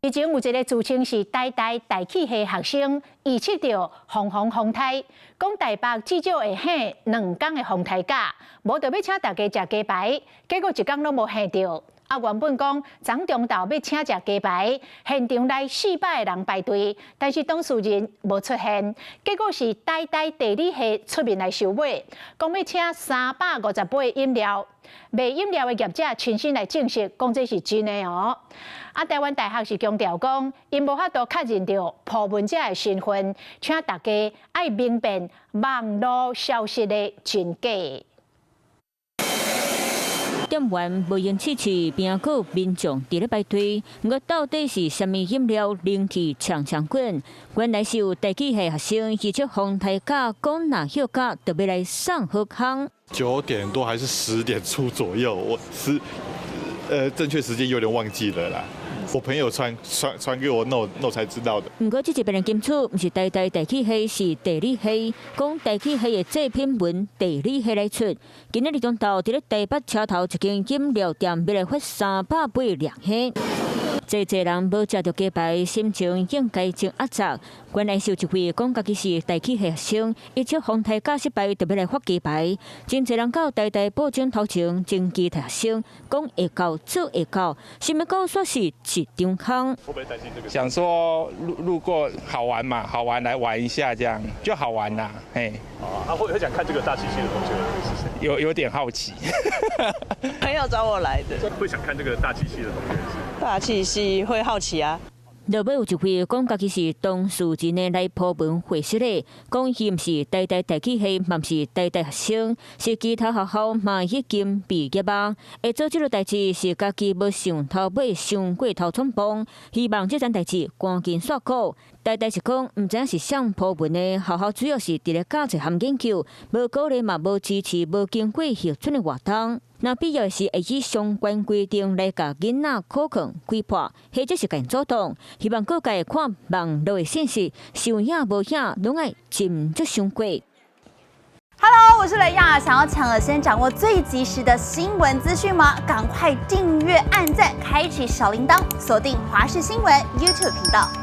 以前有一个自稱是台大大氣系學生，預測著風風風颱，講台北至少會下2工的風颱假，無就欲請大家食雞排，結果一工攏無下著。啊，原本講昨中晝欲請食雞排，現場來400個人排隊，但是當事人無出現，結果是台大地理系出面來收尾，講欲請350杯飲料，賣飲料的業者親身來證實，講這是真的哦。啊，台灣大學是強調講，𪜶無法度確認著鋪文者的身份，請大家愛明辨網路消息的真假。店員無閒試試，邊閣民眾佇咧排隊。毋過到底是啥物飲料冷氣強強滾？原來是有大氣系學生預測風颱假，講若歇假就欲來送好康。 9點多還是10點出左右，我是正確時間有點忘記了啦。我朋友傳給我，那我才知道的。毋過這一遍的金主毋是台大大氣系，是地理系。講大氣系的這篇文，地理系來出。今仔日中晝，佇咧台北車頭一間飲料店，欲來發300杯涼蝦。濟濟人無食著雞排，心情應該真壓榨。原來是有一位講家己是大氣系學生，預測風颱假失敗，就欲來發雞排。真濟人到台大布景頭前，真期待學生講會到做會到，想欲到煞是一場空。想說路過好玩嘛，好玩來玩一下，這樣就好玩啦，嘿。啊，會想看這個大氣系的同學是誰？有點好奇。朋友找我來的。會想看這個大氣系的同學是？大氣系會好奇啊。落尾有一位講家己是當事人的來鋪文回釋的，講伊毋是台大大氣系，嘛毋是台大學生，是其他學校嘛已經畢業啊。會做這個代誌是家己無想頭尾，想過頭衝動，希望這件代誌趕緊煞稿。台大是講毋知影是誰鋪文的，學校主要是佇咧教冊和研究，無鼓勵嘛無支持，無經過核准的活動。若必要時會以相關規定來共囡仔考控規劃，或者是共阻擋。希望各界看網路的信息，有影無影，攏愛斟酌想過。 Hello，我是雷亞，想要搶先掌握最及時的新聞資訊嗎？趕快訂閱、按讚、開啟小鈴鐺，鎖定華視新聞 YouTube 頻道。